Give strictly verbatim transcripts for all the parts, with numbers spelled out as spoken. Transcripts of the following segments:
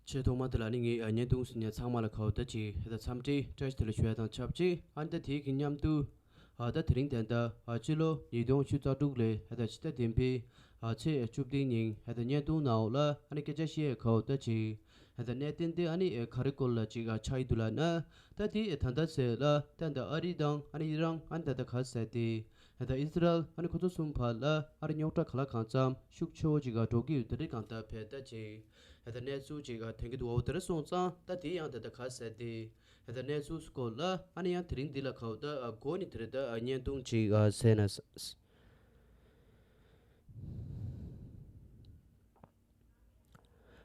ཆེས་ཐོག་མ་དེ་ལ་ནི་ངས་ཨ་བརྙན་ཐུང་གཟིགས་མཁན་ཚང་མ་ལ་ཁ་བ་ད་ཅིག་ཧེ་ད་འཚམས་འདྲི་བཀྲ་ཤིས་བདེ་ལེགས་ཞུ་ཡ་དང་ཆབས་ཅིག་ཨ་ནི་ད་དེའི་གི་མཉམ་དུ་ཨ་ད་དེ་རིང་དེ་འདྲ་ཨ་སྤྱི་ལོ་ཉིས་སྟོང་བཅུ་རྩ་དྲུག་ལོའི་ཧེ་ད་ཕྱི་ཟླ་བདུན་པའི་ཨ་ཚེས་བཅུ་བདུན་ཉིན་ཧེ་ད་བརྙན་ཐུང་ནང་ལ་ཨ་ནི་སྐད་ཆ་བཤད་ཡ་ཁ་བ་ད་ཅིག་ཧེ་ད་གནད་དོན་དེ་ཨ་ནི་ཨེ་ག་རེ་སྐོར་ལ་ཅིག་ཨ་ཆགས་ཡི་འདུག་ལབ་ན། ད་དེ་ཨེ་ད་ལྟ་ཚེ་ལ་ད་ད་ཨ་རི་དང་ཨ་ནི་ཨི་རན་ཨ་ནི་ད་ད་ག་ཟེར་དེ། ད་ཨི་སི་རལ་ཨ་ནི་ཁོ་ཚོ་གསུམ་བར་ལ་ཨ་རི་རྙོག་དྲ་ག་ལ་གང་འཚམ་ཤུགས་ཆེ་བོ་ཅིག་ག་འགྲོ་གི་ཡོད་དེ་འདྲའི་གང་ལྟར་བས་ད་ཅིག་ད་གནས་ཚུལ་ཅིག་ག་ཐོན་གྱི་འདུག་འོ་དེ་འདྲ་སོང་ཙང་ད་དེ་ཡང་ད་ད་ག་ཟེར་དེ་ད་གནས་ཚུལ་སྐོར་ལ་ཨ་ནི་ཡང་དེ་རིང་འདི་ལ་ག་བ་ད་ཨ་འགོ་ནས་དེ་རེད་ད་ཨ་བརྙན་ཐུང་ཅིག་ག་ཟེར་ན།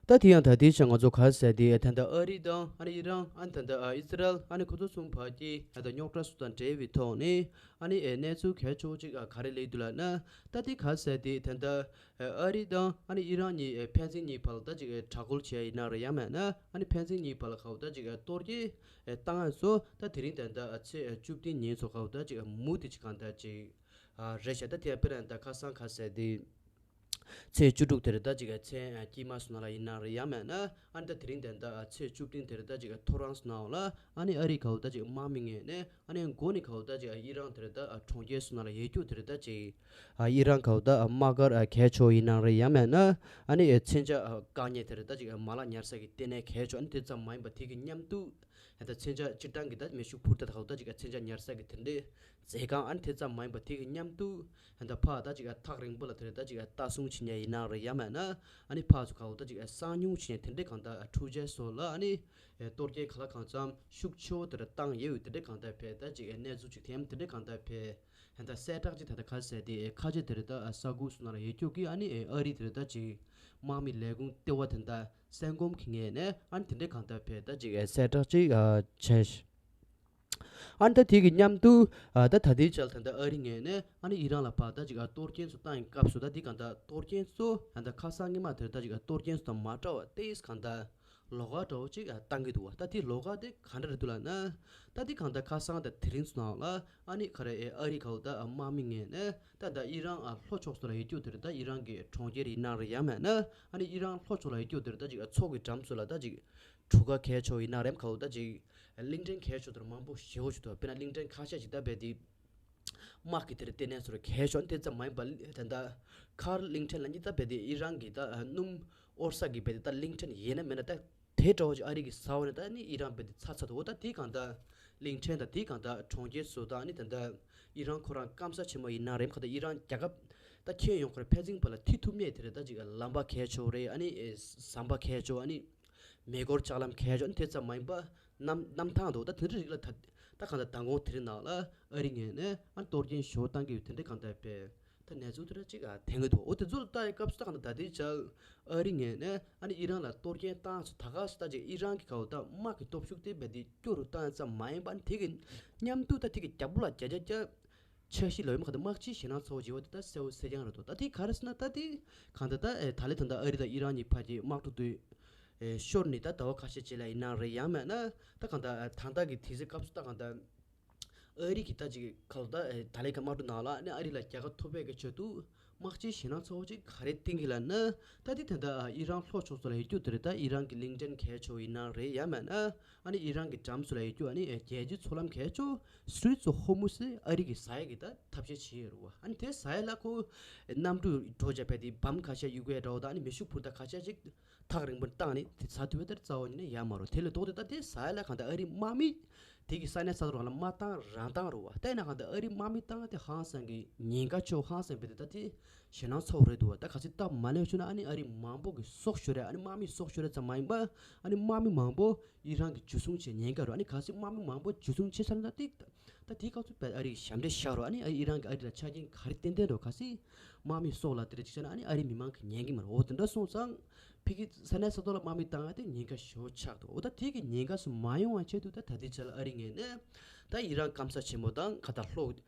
ད་དེ་ཡང་ད་དེའི་ཆ་ང་ཚོ་ག་ཟེར་དེ་ད་ལྟ་ཨ་རི་དང་ཨ་ནི་ཨི་རན་ཨ་ནི་ད་ལྟ་ཨ་ཨི་སི་རལ་ཨ་ནི་ཁོ་ཚོ་གསུམ་བར་གྱི་ད་ལྟ་རྙོག་དྲ་སོགས་དང་འབྲེལ་བའི་ཐོག་ནས་ཨ་ནི་ཨེ་གནས་ཚུལ་གལ་ཆེ་བོ་ཅིག་ཨ་ག་རེ་སླེབས་འདུག་ལབ་ན། ད་དེ་ག་ཟེར་དེ་ད་ལྟ་ཨ་རི་དང་ཨ་ནི་ཨི་རན་གཉིས་ཨེ་ཕན་ཚུན་གཉིས་བར་ལ་ད་ཅིག་ཨེ་དྲག་རྒོལ་བྱས་ཡིན་ན་རེད་ཡང་མེད་ན་ཨ་ནི་ཕན་ཚུན་གཉིས་བར་ལ་ག་བ་ད་ཅིག་ཨེ་གཏོར་སྐྱོན་ཨེ་བཏང་ཡ་ཚོ་ད་དེ་རིང་ད་ལྟ་ཨ་ཚེས་ཨེ་བཅུ་བདུན་ཉིན་ཚོ་ག་བ་ད་ཅིག་ཨེ་མུ་མཐུད་ཅིག་གང་ལྟར་ཅིག་ཨ་རེད་ཤག་ད་དེ་ཡང་དཔེར་ན་ད་ཁ་སང་ག་ཟེར་དེ། ཚེས་བཅུ་དྲུག་དེར་ད་ཅིག་མཚན་དཀྱིལ་མ་སོང་ན་ལ་ཡིན་ན་རེད་ཡང་མེད་ན་ཨ་ནི་ད་དེ་རིང་དེ་ད་ཚེས་བཅུ་བདུན་དེར་ད་ཅིག་ཐོ་རངས་སོང་ན་ལ་ཨ་ནི་ཨ་རི་ག་བ་ད་ཅིག་དམག་མི་ངོས་ནས་ཨ་ནི་མགོ་ནས་ག་བ་ད་ཅིག་ཨི་རན་དེར་ད་གྲོང་ཁྱེར་སོང་ན་ལ་ཡོད་རྒྱུ་དེར་ད་ཅིག་ཨི་རན་ག་བ་ད་དམག་སྒར་གལ་ཆེ་བོ་ཡིན་ན་རེད་ཡང་མེད་ན་ཨ་ནི་མཚོན་ཆ་བཀག་ཉེས་དེར་ད་ཅིག་མ་ལག་ཉར་ས་གི་ལྟེ་གནས་གལ་ཆེ་བོ་ཨ་ནི་དེ་ཙམ་མ་ཡིན་པ་དེ་གི་མཉམ་དུ། ད་མཚོན་ཆ་སྤྱིར་བཏང་གི་ད་མེ་ཤུགས་འཕུར་མདའ་དག་ད་ཅིག་མཚོན་ཆ་ཉར་ས་གི་དེ་འདྲའི་མཛོད་ཁང་ཨ་ནི་དེ་ཙམ་མ་ཡིན་པ་དེ་གི་མཉམ་དུ་ད་ཕར་ད་ཅིག་ཐག་རིང་པོ་ལ་དེ་རེད་ད་ཅིག་ལྟ་སྲུང་བྱེད་མཁན་ཡིན་ན་རེད་ཡང་མེད་ན་ཨ་ནི་ཕར་ཚུར་ག་བ་ད་ཅིག་གསང་མྱུལ་བྱེད་མཁན་དེ་འདྲའི་གང་ལྟར་འཕྲུལ་ཆས་སོགས་ལ་ཨ་ནི་གཏོར་སྐྱོན་ག་ལ་གང་འཚམ་ཤུགས་ཆེ་བོ་དེ་འདྲ་བཏང་ཡོད་དེ་འདྲའི་གང་ལྟར་བས་ད་ཅིག་གནས་ཚུལ་ཅིག་ཐེམ་དེ་འདྲའི་གང་ལྟར་བས་ད་གསལ་བསྒྲགས་ཅིག་ད་ལྟ་ག་ཟེར་དེ་ཁ་ཆེ་དེ་རེད་ད་ས་ཁུལ་སོ་ན་ལ་ཡོད་རྒྱུ་གི་ཨ་ནི་ཨ་རི་དེ་རེད་ད་ཅིག་དམག་མི་ལས་ཁུངས་ལྟེ་བ་དེ་འདྲ། སེང་གོམ་གྱི་ངོས་ནས་ཨ་ནི་དེ་འདྲའི་གང་ལྟར་བས་ད་ཅིག་གསལ་བསྒྲགས་ཅིག་བྱས། ཨ་ནི་ད་དེ་གི་མཉམ་དུ་ད་ད་ལྟའི་ཆར་ད་ལྟ་ཨ་རི་ངོས་ནས་ཨ་ནི་ཨི་རན་ལ་ཕར་ད་ཅིག་གཏོར་སྐྱོན་ཚོ་བཏང་ཡིན་སྐབས་སུ་ད་དེ་གང་ལྟར་གཏོར་སྐྱོན་ཚོ་ད་ལྟ་ཁ་སང་སྔོན་མ་དེར་ད་ཅིག་གཏོར་སྐྱོན་ཚོ་དང་མ་འདྲ་བ་ཏེས་གང་ལྟར་ལོགས་ཀ་འདྲ་བོ་ཅིག་བཏང་གི་འདུག་བ། ད་དེ་ལོགས་ཀ་དེ་ག་འདྲ་རེད་འདུག་ལབ་ན། ད་དེ་གང་ལྟར་ཁ་སང་ད་དེ་རིང་ཚོ་ནང་ལ་ཨ་ནི་ག་རེ་ཨ་རི་ག་བ་ད་དམག་མི་ངོས་ནས་ད་ད་ཨི་རན་ལྷོ་ཕྱོགས་སུ་ལ་ཡོད་རྒྱུ་དེར་ད་ཨི་རན་གྱི་གྲོང་ཁྱེར་ཡིན་ན་རེད་ཡང་མེད་ན་ཨ་ནི་ཨི་རན་ལྷོ་ཕྱོགས་ལ་ཡོད་རྒྱུ་དེར་ད་ཅིག་མཚོ་གི་འགྲམ་ཚོ་ལ་ད་ཅིག་གྲུ་ཁ་གལ་ཆེ་བོ་ཡིན་ན་རེམ་ག་བ་ད་ཅིག་གླིང་ཕྲན་གལ་ཆེ་བོ་དེར་མང་པོ་ཞེ་བོ་ཞིག་འདུག་དཔེར་ན་གླིང་ཕྲན་ཁ་ཤས་ཅིག་ད་བས་དེ་དམག་གི་དེར་ལྟེ་གནས་ཚོར་གལ་ཆེ་བོ་དེ་ཙམ་མ་ཡིན་པ་ད་ད་མཁར་གླིང་ཕྲན་ལ་གཉིས་ད་བས་དེ་ཨི་རན་གྱི་ད་སྣུམ་འོར་ས་གི་བས་དེ་ད་གླིང་ཕྲན་ཡིན་ན་མེད་ན་ད། དེ་འདྲ་བོ་ཅིག་ཨ་རི་གི་ས་འོག་ནས་ད་ནི་ཨི་རན་བས་དེ་ཚ་ཚ་དོ་ད་དེ་གང་ལྟར་གླིང་ཕྲན་དང་དེ་གང་ལྟར་གྲོང་ཁྱེར་བཟོ་སྟངས་ནི་ད་ལྟ་ཨི་རན་ཁོ་རང་སྐམ་ས་ཆེན་མོ་ཡིན་ན་རེམ་ཁ་ད་ཨི་རན་རྒྱལ་ཁབ་ད་ཁྱོན་ཡོངས་ཁོ་རང་ཕན་ཚུན་བར་ལ་མཐུད་ཐུབ་མེད་དེ་རེད། ད་ཅིག་ལམ་པ་གལ་ཆེ་བོ་རེད། ཨ་ནི་ཟམ་པ་གལ་ཆེ་བོ་ཨ་ནི་མེ་འཁོར་ལྕགས་ལམ་གལ་ཆེ་བོ་ཨ་ནི་དེ་ཙམ་མ་ཡིན་པ་གནམ་གནམ་ཐང་དུ་ད་དེ་འདྲ་རིགས་ལ་ད་ད་གང་ལྟར་མདང་དགོང་དེ་རིང་ནང་ལ་ཨ་རི་ངོས་ནས་ཨ་གཏོར་སྐྱོན་ཞོ་བཏང་གི་ཡོད་དེ་འདྲ་གང་ལྟར་བས། ད་གནས་ཚུལ་དེ་འདྲ་ཅིག་ཨ་ཐོན་གི་འདུག་འོ་དེ་ཚོ་ལ་ལྟ་ཡི་སྐབས་སུ་ད་གང་ལྟར་ད་ལྟའི་ཆར་ཨ་རི་ངོས་ནས་ཨ་ནི་ཨི་རན་ལ་གཏོར་སྐྱོན་བཏང་སོང་ད་ག་སུ་ད་ཅིག་ཨི་རན་གྱི་ག་བ་ད་དམག་གི་སྟོབས་ཤུགས་དེ་རྦད་དེ་སྐྱོ་རུ་བཏང་ཡ་ཙམ་མ་ཡིན་པ་ཨ་ནི་དེ་གི་མཉམ་དུ་ད་དེ་གི་རྒྱབ་ལ་རྒྱ་རྒྱ་རྒྱ་འཆར་གཞི་ལ་ཡོད་མ་ག་ད་དམག་སྤྱིའི་ཞེད་སྣང་ཚ་བོ་བྱེད་པ་དེ་ད་གསལ་བོ་གསལ་རྐྱང་རེད་འདུག་ད་དེ་ག་རེ་ཟེར་ན་ད་དེ་གང་ལྟར་ད་ཨེ་ད་ལེ་ད་ལྟ་ཨ་རི་དང་ཨི་རན་གཉིས་བར་གྱི་དམག་འཁྲུག་དེ་ཨེ་ཤོར་ནས་ད་ཟླ་བ་ཁ་ཤས་རྗེས་ལ་ཡིན་ན་རེད་ཡང་མེད་ན་ད་གང་ལྟར་ཨེ་ད་ལྟ་གི་དུས་ཚོད་སྐབས་སུ་ད་གང་ལྟར། ཨ་རི་གི་ད་ཅིག་ག་ལ་ད་ད་ལན་ཁ་དམག་འཁྲུག་ནང་ལ་ནི་ཨ་རི་ལ་རྒྱལ་ཁ་ཐོབ་པའི་གི་ཆེད་དུ་དམག་སྤྱིའི་ཞེད་སྣང་ཚ་བོ་ཅིག་ག་རེ་བཏིང་གི་ལབ་ན། ད་དེ་ད་ལྟ་ཨི་རན་ལྷོ་ཕྱོགས་སུ་ལ་ཡོད་རྒྱུ་དེ་རེད། ད་ཨི་རན་གི་གླིང་ཕྲན་གལ་ཆེ་བོ་ཡིན་ན་རེད་ཡང་མེད་ན་ཨ་ནི་ཨི་རན་གི་འགྲམ་སུ་ལ་ཡོད་རྒྱུ་ཨ་ནི་རྒྱལ་སྤྱིའི་མཚོ་ལམ་གལ་ཆེ་བོ་སུའེ་ཙི་ཧོར་མུ་སི་ཨ་རི་གི་ཟ་ཡ་གི་ད་ཐབས་ཤེས་བྱེད་ཡོད་རེད་བ། ཨ་ནི་དེ་ཟ་ཡ་ལ་ཁོ་གནམ་གྲུ་འགྲོ་བྱ་བས་དེ་བམ་ཁ་ཤས་གཡུག་ཡ་འདྲ་བོ་ད་ཨ་ནི་མེ་ཤུགས་འཕུར་མདའ་ཁ་ཤས་ཅིག་ཐག་རིང་པོར་བཏང་ནས་དེ་ཚ་ཐུབ་པའི་ལྟར་རྩ་བ་ཉིད་ནས་ཡ་མ་རུ་དེ་ལས་ལྡོག་སྟེ་ད་དེ་ཟ་ཡ་ལ་གང་ལྟར་ཨ་རི་དམག་མི་དེ་གི་ས་གནས་ས་ཐོག་རང་ལ་མ་བཏང་རང་བཏང་རུ་བ་བལྟས་ན་གང་ལྟར་ཨ་རི་དམག་མི་བཏང་དེ་ཧང་སང་གི་ཉེན་ཁ་ཆེ་ཧང་སང་བས་དེ་ད་དེ་ཞེད་སྣང་ཚ་བོ་རེད་འདུག་བ། ད་ག་ཚོད་སྟབས་མ་ལེགས་བྱུང་ན་ཨ་ནི་ཨ་རི་མང་པོ་གི་སྲོག་ཤོར་རེད། ཨ་ནི་དམག་མི་སྲོག་ཤོར་རེད་ཙམ་མ་ཡིན་པ་ཨ་ནི་དམག་མི་མང་པོ་ཨི་རན་གི་འཇུ་བཟུང་བྱེད་ཉེན་ཁ་རུ་ཨ་ནི་ག་ཚོད་དམག་མི་མང་པོ་འཇུ་བཟུང་བྱེད་ཚར་ན་ད་དེ། ད་དེའི་སྐབས་སུ་བས་ཨ་རི་གི་ཞབས་འདྲེན་བཞག་རོགས། ཨ་ནི་ཨི་རན་གྱི་ཨ་རི་ལ་ཆ་རྐྱེན་ག་རེ་ཏན་ཏན་རོགས་ག་སྲིད་དམག་མི་སྲོག་ལ་དེ་འདྲ་ཅིག་བྱས་ན་ཨ་ནི་ཨ་རི་མི་མང་གི་ཉན་གི་མ་རེད། འོ་དེ་འདྲ་སོང་ཙང་ཕ་གི་ས་གནས་ས་ཐོག་ལ་དམག་མི་བཏང་ཡ་དེ་ཉེན་ཁ་ཞེ་པོ་ཆགས་འདུག་འོ་ད་དེ་གི་ཉེན་ཁ་སུ་མ་ཡོང་བ་ཆེད་དུ་ད་ད་ལྟའི་ཆ་ལ་ཨ་རི་ངོས་ནས་ད་ཨི་རན་སྐམ་ས་ཆེན་མོ་དང་ག་ད་ལྷོ་དེ་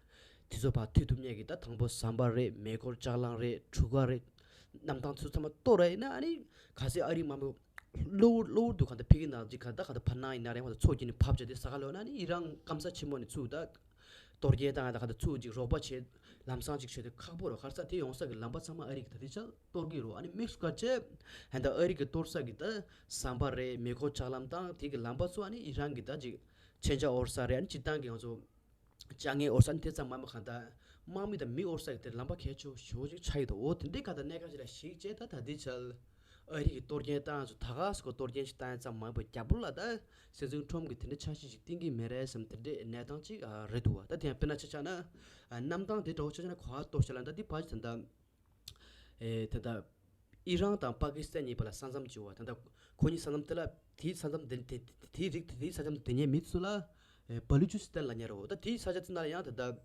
ཚོ་བར་མཐུད་ཐུབ་མཁན་གི་ད་དང་པོ་ཟམ་པ་རེད། མེ་འཁོར་ལྕགས་ལམ་རེད། གྲུ་ཁ་རེད། གནམ་ཐང་ཚོ་ཚང་མ་གཏོར་ར་ཡིན་ན་ཨ་ནི་ག་སྲིད་ཨ་རི་དམག་མི་གློ་བུར་གློ་བུར་དུ་གང་ལྟར་ཕ་གི་ནང་ཅིག་གང་ལྟར་གང་ལྟར་བར་སྣང་ཡིན་ན་རེད། གང་ལྟར་མཚོ་བརྒྱུད་ནས་བབས་བྱས་ཏེ་ས་ཁ་ལོག་ན་ནི་ཨི་རན་སྐམ་ས་ཆེན་མོ་ནས་ཚུར་ད་ གཏོར་སྐྱོན་བཏང་ཡ་དང་ག་ད་ཚུར་ཅིག་རོགས་པ་བྱེད་ལམ་སང་ཅིག་བྱེད་དུས་ཁག་པོ་རེད། ག་རེ་ཟེར་དེ་ཡོང་ས་གི་ལམ་པ་ཚང་མ་ཨ་རི་གི་ད་དེ་ཆ་གཏོར་གི་རེད། ཨ་ནི་དམིགས་སུ་བཀར་བྱས་ཧན་ད་ཨ་རི་གི་གཏོར་ས་གི་ད་ཟམ་པ་རེད། མེ་འཁོར་ལྕགས་ལམ་དང་དེ་གི་ལམ་པ་ཚོ་ཨ་ནི་ཨི་རན་གི་ད་ཅིག་མཚོན་ཆ་དབོར་ས་རེད། ཨ་ནི་སྤྱིར་བཏང་གི་ང་ཚོ་ལྕགས་ངན་དབོར་ས་ནི་དེ་ཙམ་མང་པོ་གང་ལྟར་དམག་མི་དང་མི་དབོར་ས་གི་དེ་ལམ་པ་གལ་ཆེ་ཤོས་ཅིག་ཆགས་ཡོད་དོ། འོ་དེ་འདྲའི་གང་ལྟར་གནད་འགག་ཅིག་ལ་གཞིགས་བྱས་ད་ད་ལྟའི་ཆར་ཨ་རི་གི་གཏོར་སྐྱོན་བཏང་ཚོ་ད་ག་སེ་གོ་གཏོར་སྐྱོན་ཞིག་བཏང་ཡ་ཙམ་མང་པོ་རྒྱབ་ལོགས་ལ་ད་སྲིད་འཛིན་ཁྲོམ་གི་དེ་འདྲའི་འཆར་གཞི་ཞིག་བཏིང་གི་མེད་རེད་བསམ་དེ་འདྲའི་གནས་སྟངས་ཅིག་ཨ་རེད་འདུག་བ། ད་དེ་ཡང་དཔེར་ན་ཆ་བཞག་ན་ཨ་གནམ་ཐང་དེ་འདྲ་བོ་ཆ་བཞག་ན་གོ་བ་གཏོར་བྱས་ལ་ད་འདི་ཕར་ཅིག་ད་ལྟ་ཨེ་ད་ལྟ། ཨི་རན་དང་པ་ཀི་སི་ཐན་གཉིས་བར་ལ་ས་མཚམས་བཅད་པ་ད་ལྟ་ཁོ་གཉིས་ས་མཚམས་དེ་ལ་དེའི་ས་མཚམས་དེ་དེ་དེའི་རིགས་དེ་དེའི་ས་མཚམས་དེ་ཉེ་མི་ཚོ་ལ་ཨེ་བ་ལུ་ཅི་སི་ཐན་ལབ་མཁན་རེད། ད་དེའི་ས་ཆ་དེ་ན་ལ་ཡང་ད་ལྟ་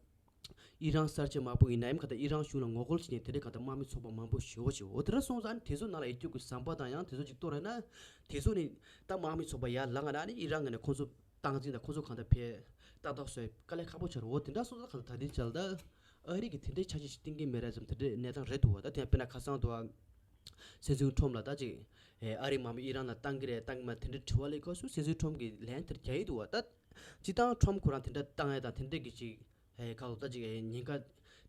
ཨི་རན་གསར་བརྗེ་དམག་དཔུང་ཡིན་ན་ཡང་ག་ད་ཨི་རན་གཞུང་ལ་ངོ་རྒོལ་བྱེད་མཁན་དེ་འདྲའི་ག་ད་དམག་མི་ཚོགས་པ་མང་པོ་ཞེ་པོ་ཅིག་འོ་དེ་འདྲ་སོང་ཙང་དེ་ཚོ་ནང་ལ་ཡོད་རྒྱུ་གི་ཟམ་པ་དང་ཡང་དེ་ཚོ་ཅིག་གཏོར་ཡ་ན་དེ་ཚོ་ནི་ད་དམག་མི་ཚོགས་པ་ཡར་ལངས་ན་ནི་ཨི་རན་ངོས་ནས་ཁོང་ཚོ་སྟངས་འཛིན་དང་ཁོང་ཚོ་གང་ལྟར་ཕེ་ཏག་ཏག་བཟོ་དཀའ་ལས་ཁག་པོ་ཆགས་རེད། འོ་དེ་འདྲ་སོང་ཙང་གང་ལྟར་ད་ལྟའི་ཆར་ལ་ད་ཨ་རི་གིས་དེ་འདྲའི་འཆར་གཞི་ཞིག་བཏིང་གི་མེད་རེད་བསམ་དེ་འདྲའི་གནས་སྟངས་རེད་འདུག་བ། ད་དེ་ཡང་དཔེར་ན་ཁ་སང་དུ་བ་སྲིད་འཛིན་ཁྲོམ་ལ་ད་ཅིག་ཨ་རིའི་དམག་མི་ཨི་རན་ལ་བཏང་གི་རེད་བཏང་གི་མ་དེ་འདྲའི་དྲི་བ་སླེབས་སྐབས་སུ་སྲིད་འཛིན་ཁྲོམ་གིས་ལན་དེར་རྒྱག་གི་འདུག་བ། ད་སྤྱིར་བཏང་ཁྲོམ་ཁོ་རང་དེ་འདྲ་བཏང་ཡ་དང་དེ་འདྲའི་གི་ཅིག་ཨེ་ཁ་ལོ་ད་ཅིག་ཨེ་ཉེན་ཁ་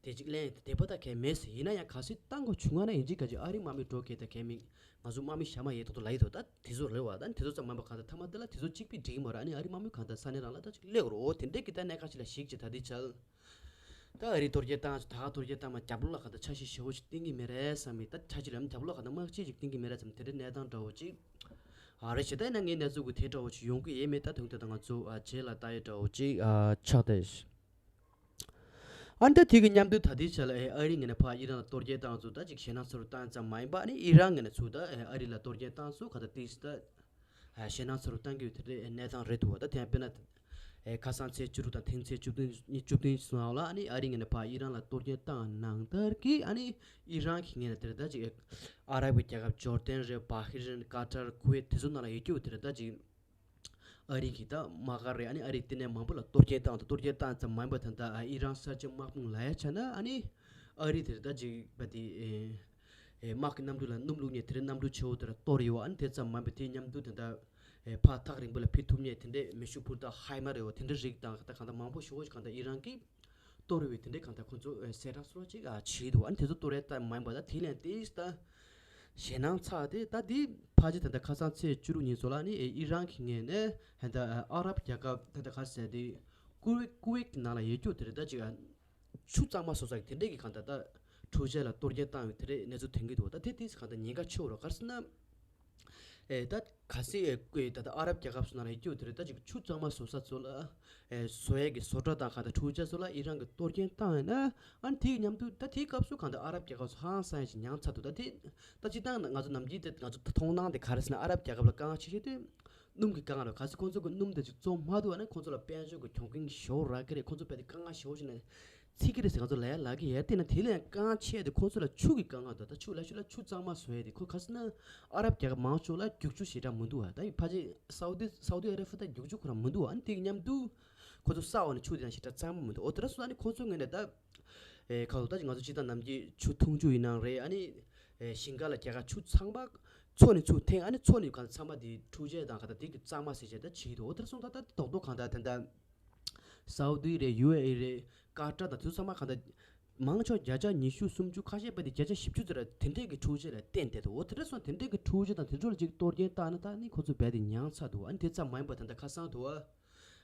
དེ་ཅིག་གླེང་དེ་བ་ད་གལ་མེད་ཟེར། ཡིན་ན་ཡང་གལ་སྲིད་བཏང་དགོས་བྱུང་བ་ན་ཡིན་གཅིག་ག་ཅིག་ཨ་རིའི་དམག་མི་འགྲོ་གལ་ད་གལ་མེད། ང་ཚོ་དམག་མི་ཞག་མ་ཡས་ཐོག་ཏུ་ལ་ཡི་ཐོག་ད་དེ་ཚོ་རེད་བ། ད་དེ་ཚོ་ཙམ་མ་པ་གང་ལྟར་ཐ་མ་དེ་ལ་དེ་ཚོ་གཅིག་པའི་འགྲིག་མ་རེད། ཨ་ནི་ཨ་རི་དམག་མི་གང་ལྟར་ས་གནས་རང་ལ་ད་ཅིག་སླེབས་དགོས་རེད། འོ་དེ་འདྲའི་གི་ད་གནད་འགག་ཅིག་ལ་གཞིགས་ཀྱི་ད་ལྟའི་ཆར་ད་ཨ་རི་གཏོར་སྐྱོན་བཏང་ད་ག་གཏོར་སྐྱོན་བཏང་མ་རྒྱབ་ལོགས་ལ་གང་ལྟར་འཆར་གཞི་ཞེ་པོ་ཞིག་བཏིང་གི་མེད་རེད་བསམ་མི་ད་འཆར་གཞི་ལ་རྒྱབ་ལོགས་གང་ལྟར་དམག་ཆས་ཅིག་བཏིང་གི་མེད་རེད་བསམ་དེ་འདྲའི་གནས་སྟངས་འདྲ་བོ་ཅིག་ཨ་རེད། བྱས་ད་ཡིན་ན་ངའི་གནས་ཚུལ་གི་དེ་འདྲ་བོ་ཅིག་ཡོང་གི་ཡོད་མེད་ད་དུང་ད་ལྟ་ང་ཚོ་ཨ་རྗེས་ལ་ལྟ་ཡ་འདྲ་བོ་ཅིག་ཨ་ཆགས་ཏེ། ཨ་ནི་ད་དེ་གི་མཉམ་དུ་ད་ལྟའི་ཆ་ལ་ཨེ་ཨ་རི་ངོས་ནས་ཕར་ཨི་རན་ལ་གཏོར་སྐྱོན་བཏང་ཚོ་ད་ཅིག་ཞེད་སྣང་ཚ་རུ་བཏང་ཙམ་མ་ཡིན་པ་ཨ་ནི་ཨི་རན་ངོས་ནས་ཚུར་ད་ཨེ་ཨ་རི་ལ་གཏོར་སྐྱོན་བཏང་ཚོ་ག་ད་ཏིས་ད་ཨེ་ཞེད་སྣང་ཚ་རུ་བཏང་གི་ཡོད་དེ་འདྲའི་གནས་སྟངས་རེད་འདུག་བ། ད་དེ་ཡང་དཔེར་ན་ཨེ་ཁ་སང་ཚེས་བཅུ་དྲུག་དང་དེང་ཚེས་བཅུ་བདུན་བཅུ་བདུན་སོང་ལ་ཨ་ནི་ཨ་རི་ངོས་ནས་ཕར་ཨི་རན་ལ་གཏོར་སྐྱོན་བཏང་ནང་ལྟར་གྱི་ཨ་ནི་ཨི་རན་གྱི་ངོས་ནས་དེ་རེད་ད་ཅིག་ཨེ་ཨ་རབ་ཀྱི་རྒྱལ་ཁབ་ཇོར་ཏན་རེད། བྷ་ཧི་རན། ཀ་ཏར། ཁུ་ཝེད་དེ་ཚོ་ནང་ལ་ཡོད་རྒྱུ་དེ་རེད་ད་ཅིག་ཨ་རི་གི་ད་དམག་སྒར་རེད། ཨ་ནི་ཨ་རིའི་ལྟེ་གནས་མང་པོ་ལ་གཏོར་སྐྱོན་བཏང་འདུག་གཏོར་སྐྱོན་བཏང་ཙམ་མ་ཡིན་པར་ད་ལྟ་ཨི་རན་གསར་བརྗེ་དམག་དཔུང་ལ་ཡ་ཆ་ན་ཨ་ནི་ཨ་རི་དེར་ད་ཅིག་པ་དེ་ཨེ་དམག་གི་གནམ་གྲུ་ལ་སྣུམ་བླུགས་མཁན་དེ་འདྲའི་གནམ་གྲུ་ཆེ་བོ་དེ་ལ་གཏོར་ཡོད། ཨ་ནི་དེ་ཙམ་མ་ཡིན་པར་དེའི་མཉམ་དུ་ད་ལྟ་ཨེ་ཕར་ཐག་རིང་པོ་ལ་ཕུད་ཐུབ་མཁན་དེ་འདྲའི་མེ་ཤུགས་འཕུར་མདའ་ཧའི་མར་རེད་བ། དེ་འདྲའི་རིགས་དང་ད་གང་ལྟར་མང་པོ་ཞེ་པོ་ཞིག་གང་ལྟར་ཨི་རན་གྱིས་གཏོར་བའི་དེ་འདྲའི་གང་ལྟར་ཁོང་ཚོ་ཟད་འགྲམ་སོ་ཅིག་ཨ་བྱས་འདུག་ཨ་ནི་དེ་ཚོ་གཏོར་ཡས་ལྟ་མ་ཡིན་པ་ད་དེ་ལན་ཏིས་ད་ཞེད་སྣང་ཚ་དེ་ད་དེ་ཕལ་ཆེར་ད་ལྟ་ཁ་སང་ཚེས་བཅུ་དྲུག་ཉིན་ཚོ་ལ་ནི་ཨི་རན་གྱི་ངོས་ནས་ད་ལྟ་ཨ་རབ་རྒྱལ་ཁབ་ད་ལྟ་ག་ཟེར་དེ་ཀུ་ཝེད་ཀུ་ཝེད་ཀྱི་ནང་ལ་ཡོད་རྒྱུ་དེ་རེད་ད་ཅིག་ཨ་ཆུ་གཙང་མ་བཟོ་ས་གི་དེ་འདྲས་ཀྱི་གང་ལྟར་ད་འཕྲུལ་ཆས་ལ་གཏོར་སྐྱོན་བཏང་བའི་དེ་འདྲས་གནས་ཚུལ་ཐོན་གྱི་འདུག་ད་དེ་དེ་གང་ལྟར་ཉེན་ཁ་ཆེ་བོ་རེད། ག་རེ་ཟེར་ན། ཨེ་ད་གལ་སྲིད་ཨེ་ཀོས་ད་ལྟ་ཨ་རབ་རྒྱལ་ཁབ་སོགས་ནང་ལ་ཡོད་རྒྱུ་དེ་རེད་ད་ཅིག་ཆུ་གཙང་མ་བཟོ་ས་ཚོ་ལ་ཨེ་བཟོ་ཡས་ཀྱི་བཟོ་གྲྭ་དང་ག་ད་འཕྲུལ་ཆས་ཚོ་ལ་ཨི་རན་གྱི་གཏོར་སྐྱོན་བཏང་ཡོད་ན་ཨ་ནི་དེའི་མཉམ་དུ་ད་དེའི་སྐབས་སུ་གང་ལྟར་ཨ་རབ་རྒྱལ་ཁབ་ཚོ་ཧང་སང་ཡས་ཅིག་མྱངས་ཚར་འདུག་ད་དེ་ད་སྤྱིར་བཏང་ང་ཚོ་ནམ་རྒྱུན་དེ་ང་ཚོ་མཐོང་སྣང་དེ་ག་རེ་ཟེར་ན་ཨ་རབ་རྒྱལ་ཁབ་ལ་དཀའ་ངལ་ཆེ་ཤོས་དེ་སྣུམ་གྱི་དཀའ་ངལ་རེད། གལ་སྲིད་ཁོང་ཚོ་གི་སྣུམ་དེ་ཅིག་བཙོང་མ་ཐུབ་པ་ན་ཁོང་ཚོ་ལ་དཔལ་འབྱོར་གྱི་གྱོང་གུན་ཞེ་པོ་རག་གི་རེད། ཁོང་ཚོ་དཔེ་དེ་དཀའ་ངལ་ཞེ་པོ་ཞིག་ནས་འཚིག་གི་རེད་ཟེར་ང་ཚོ་ལབ་ཡ་ལབ་ཀྱི་ཡོད། དེ་ན་དེ་ལས་དཀའ་ངལ་ཆེ་དེ་ཁོང་ཚོ་ལ་ཆུ་གི་དཀའ་ངལ་འདུག་ད་ཆུ་ལ་ཆུ་ལ་ཆུ་གཙང་མ་བཟོ་ཡ་དེ་ཁོ་ག་ཟེར་ན་ཨ་རབ་རྒྱལ་ཁབ་མང་ཤོས་ལ་རྒྱུག་ཆུ་ཞེ་དྲག་མི་འདུག་བ། ད་ཡི་ཕལ་ཆེར་སའུ་ཏི་སའུ་ཏི་ཨ་རབ་ད་རྒྱུག་ཆུ་ཁོ་རང་མི་འདུག་བ། ཨ་ནི་དེ་གི་མཉམ་དུ་ཁོ་ཚོ་ས་འོག་ནས་ཆུ་དེ་ཡང་ཞེ་དྲག་གཙང་མ་མི་འདུག་འོ་དེ་འདྲ་སོང་ཙང་ཨ་ནི་ཁོ་ཚོའི་ངོས་ནས་ད་ཨེ་ཁ་ལོ་ད་ཅིག་ང་ཚོ་སྤྱིར་བཏང་ནམ་རྒྱུན་ཆུ་འཐུང་ཆུ་ཡིན་ནའང་རེད། ཨ་ནི་ཨེ་ཞིང་ཁ་ལ་རྒྱག་ག་ཆུ་ཚང་མ་མཚོ་ནས་ཚུར་འཐེན། ཨ་ནི་མཚོ་ནས་གང་ཚང་མ་དེ་འཕྲུལ་ཆས་དང་གང་ལྟར་དེ་གི་གཙང་མ་ཟེར་བྱས་ད་བྱེད་ཀྱི་འདུག་འོ་དེ་འདྲ་སོང་ཙང་ད་རྡོག་རྡོག་གང་ལྟར་ད་ལྟ། སའུ་ཏི་རེད། ཡུ་ཨེ་ཨི་རེད། ཀ་ཏར་དང་དེ་ཚོ་ཚང་མ་གང་ལྟར་མང་ཆེ་བ་བརྒྱ་ཆ་ཉི་ཤུ་སུམ་ཅུ་ཁ་ཤས་པ་དེ་བརྒྱ་ཆ་བཞི་བཅུ་ཙམ་ར་དེ་འདྲས་ཀྱི་འཕྲུལ་ཆས་ལ་བརྟེན་བསྡད་འདུག་འོ་དེ་འདྲ་སོང་དེ་འདྲས་ཀྱི་འཕྲུལ་ཆས་དང་དེ་ཚོ་ལ་ཅིག་གཏོར་སྐྱོན་བཏང་ན་ད་ནི་ཁོ་ཚོ་རྦད་དེ་མྱངས་ཚར་འདུག་ཨ་ནི་དེ་ཙམ་མ་ཡིན་པ་ད་ལྟ་ཁ་སང་དུ་ཨ་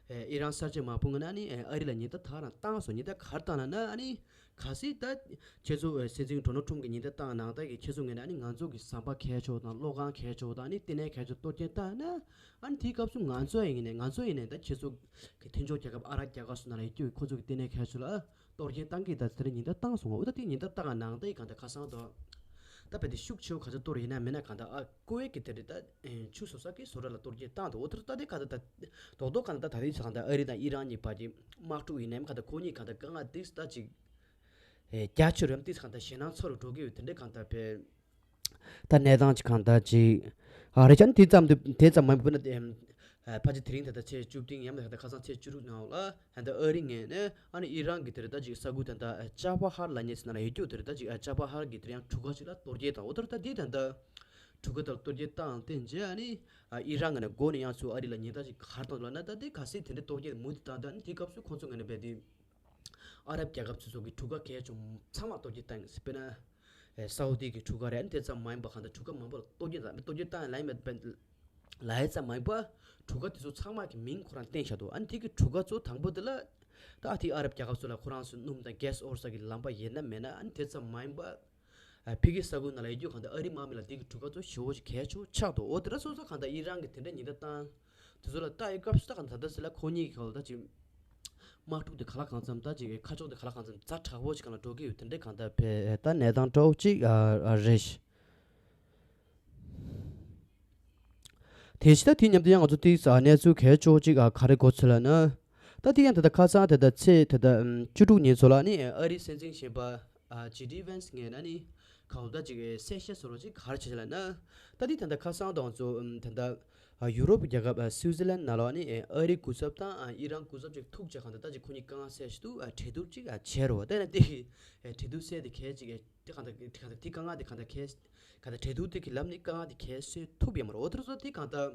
ཨི་རན་གསར་བརྗེ་དམག་དཔུང་ངོས་ནས་ནི་ཨ་རི་ལ་ཉེན་བརྡ་ད་ག་རང་བཏང་སོང་། ཉེན་བརྡ་ག་རེ་བཏང་ལབ་ན་ཨ་ནི་གལ་སྲིད་ད་ཁྱེད་ཚོ་སྲིད་འཛིན་ཌོ་ནལ་ཊམ་གྱིས་ཉེན་བརྡ་བཏང་ནང་ལྟར་གྱི་ཁྱེད་ཚོ་ངོས་ནས་ཨ་ནི་ང་ཚོ་གི་ཟམ་པ་གས་ཆོག་དང་གློག་ཁང་གས་ཆོག་དང་ཨ་ནི་ལྟེ་གནས་གས་ཆོག་གཏོར་སྐྱོན་བཏང་ན་ཨ་ནི་དེའི་སྐབས་སུ་ང་ཚོ་ཡིན་ནས་ང་ཚོ་ཡིན་ནས་ད་ཁྱེད་ཚོ་གི་མཐུན་ཕྱོགས་རྒྱལ་ཁབ་ཨ་རབ་རྒྱལ་ཁབ་སོགས་ནང་ལ་ཡོད་རྒྱུ་ཁོ་ཚོ་གི་ལྟེ་གནས་གས་ཆོག་ལ་གཏོར་སྐྱོན་བཏང་གི་ད་དེ་རིང་ཉེན་བརྡ་བཏང་སོང་བ། འོ་ད་དེ་ཉེན་བརྡ་བཏང་ནང་ལྟར་གང་ལྟར་ཁ་སང་དུ་ད་བལ་དེ་ཤུགས་ཆེ་བོ་ག་ཚོད་གཏོར་ཡིན་ན་མིན་ན་གང་ལྟར་ཨ་ཀུ་ཝེད་ཀྱི་དེ་རེད་ད་ཆུ་བཟོ་ས་གི་བཟོ་གྲྭ་ལ་གཏོར་སྐྱོན་བཏང་འདུག་འོ་ད་ད་དེ་ག་ད་ད་རྡོག་རྡོག་གང་ལྟར་ད་རེས་ཚ་གང་ལྟར་ཨ་རི་དང་ཨི་རན་གཉིས་བར་གྱི་དམག་འཁྲུག་ཡིན་ནའི་གང་ལྟར་ཁོ་གཉིས་གང་ལྟར་དཀའ་ངལ་ཏིས་ད་ཅིག་རྒྱ་ཆེ་རུ་ཡང་ཏིས་གང་ལྟར་ཞེད་སྣང་ཚ་རུ་འགྲོ་གི་ཡོད། དེ་འདྲའི་གང་ལྟར་བལ་ད་གནས་སྟངས་ཅིག་གང་ལྟར་ཅིག་ཨ་རེད་ཅང་དེ་ཙམ་དུ་དེ་ཙམ་མ་འབུད་ན་དེ་ཕལ་ཆེར་དེ་རིང་ད་ལྟ་ཚེས་བཅུ་བདུན་ཡང་མེད་ད་ལྟ་ཁ་སང་ཚེས་བཅུ་དྲུག་ནང་ལ་ད་ལྟ་ཨ་རི་ངོས་ནས་ཨ་ནི་ཨི་རན་གྱི་དེ་རེད་ད་ཅིག་ས་ཁུལ་ད་ལྟ་ཅ་པ་ཧར་ལབ་མཁན་ཟེར་ན་ལ་ཡོད་རྒྱུ་དེ་རེད་ད་ཅིག་ཅ་པ་ཧར་གྱི་དེ་རེད་ཡང་གྲུ་ཁ་ཅིག་ལ་གཏོར་སྐྱོན་དང་འོ་ད་རེད་ད་དེ་ད་ལྟ་གྲུ་ཁ་དང་གཏོར་སྐྱོན་བཏང་བསྟན་རྗེས་ཨ་ནི་ཨི་རན་ངོས་ནས་འགོ་ནས་ཡང་ཚུར་ཨ་རི་ལ་ཉེན་བརྡ་ཅིག་ག་རེ་བཏང་འདུག་ལབ་ན་ད་དེ་གལ་སྲིད་དེ་འདྲའི་གཏོར་སྐྱོན་མུ་མཐུད་བཏང་ད་ཨ་ནི་དེའི་སྐབས་སུ་ཁོང་ཚོ་ངོས་ནས་རྦད་དེ་ ཨ་རབ་རྒྱལ་ཁབ་ཚོ་ཚོ་གི་གྲུ་ཁ་གལ་ཆེ་ཚང་མ་གཏོར་རྒྱག་བཏང་ཡིན། དཔེར་ན་ཨེ་སའུ་དི་གི་གྲུ་ཁ་རེད། ཨ་ནི་དེ་ཙམ་མ་ཡིན་པ་གང་ལྟར་གྲུ་ཁ་མང་པོ་གཏོར་རྒྱག་བཏང་། གཏོར་རྒྱག་བཏང་ཡིན་ལབ་ཡིན་པ་ལབ་ཡིན་ཙམ་མ་ཡིན་པ། གྲུ་ཁ་དེ་ཚོ་ཚང་མ་གི་མིང་ཁོ་རང་བསྟན་བཞག་འདུག་ཨ་ནི་དེ་གི་གྲུ་ཁ་ཚོ་དང་པོ་དེ་ལ་ད་ཨ་ཐི་ཨ་རབ་རྒྱལ་ཁབ་ཚོ་ལ་ཁོ་རང་ཚོ་སྣུམ་དང་གྷེ་སི་ཨོར་ས་གི་ལམ་པ་ཡིན་ན་མེད་ན། ཨ་ནི་དེ་ཙམ་མ་ཡིན་པ། ཨ་ཕ་གི་ས་ཁུལ་ནང་ལ་ཡོད་རྒྱུ་གང་ལྟར་ཨ་རི་དམག་མི་ལ་དེ་གི་གྲུ་ཁ་ཚོ་ཞེ་པོ་ཅིག་གལ་ཆེ་ཆགས་འདུག་འོ་དེ་འདྲ་སོང་ཙང་གང་ལྟར་ཨི་རན་གི་དེ་འདྲ་ཉེན་བརྡ་བཏང་དེ་ཚོ་ལ་ལྟ་ཡི་སྐབས་སུ་ད་གང་ལྟར་ད་ཟེར་ལ་ཁོ་གཉིས་ཀྱི་ག་ལ་ད་ཅིག་དམག་འཁྲུག་དེ་ག་ལ་གང་འཚམ་ད་ཅིག་ཁ་ཕྱོགས་དེ་ག་ལ་གང་འཚམ་ཛ་དྲག་པོ་ཅིག་གང་ལ་འགྲོ་གི་ཡོད། དེ་འདྲའི་གང་ལྟར་བས་ད་གནས་སྟངས་འདྲ་བོ་ཅིག་ཨ་ཨ་རེད། དེ་ཕྱི་ད་དེ་མཉམ་དུ་ཡང་ང་ཚོ་ཏིག་ཙ་གནས་ཚུལ་གལ་ཆེ་བོ་ཅིག་ཨ་ག་རེ་གོ་ཚོད་ལ་ན། ད་དེ་ཡང་ད་ལྟ་ཁ་སང་ད་ལྟ་ཚེས་ད་ལྟ་ཨམ་བཅུ་དྲུག་ཉིན་ཚོ་ལ་ནི་ཨ་རིའི་སྲིད་འཛིན་གཞོན་པ་ཨ་ཇེ་ཌི་ཝན་སི་ངོས་ནས་ནི་ག་འོ་ད་ཅིག་གསལ་བཤད་བཟོ་འདྲ་ཅིག་ག་རེ་བྱས་ལ་ན། ད་དེ་ད་ལྟ་ཁ་སང་དང་ཚོ་ཨམ་ད་ལྟ་ཨ་ཡུ་རོབ་རྒྱལ་ཁབ་ཨ་སུའུ་ཙི་ལན་ནང་ལ་ནི་ཨ་རིའི་སྐུ་ཚབ་དང་ཨ་ཨི་རན་སྐུ་ཚབ་ཅིག་ཐུག་བྱས་གང་ད་ད་ཅིག་ཁོ་གཉིས་དཀའ་ངལ་སེལ་ཞིག་ཏུ་ཨ་གྲོས་བསྡུར་ཅིག་ཨ་བྱས་རོ། ད་ནི་དེ་གྲོས་བསྡུར་སེལ་དེ་གལ་ཅིག་ཨ། དེ་གང་ལྟར་དེ་གང་ལྟར་དེ་དཀའ་ངལ་དེ་གང་ལྟར་གས་གང་ལྟར་གྲོས་བསྡུར་དེ་གི་ལམ་ནས་དཀའ་ངལ་དེ་གས་སེལ་ཐུབ་ཡོད་མ་རེད། འོ་དེ་ཚོ་དེ་གང་ལྟར་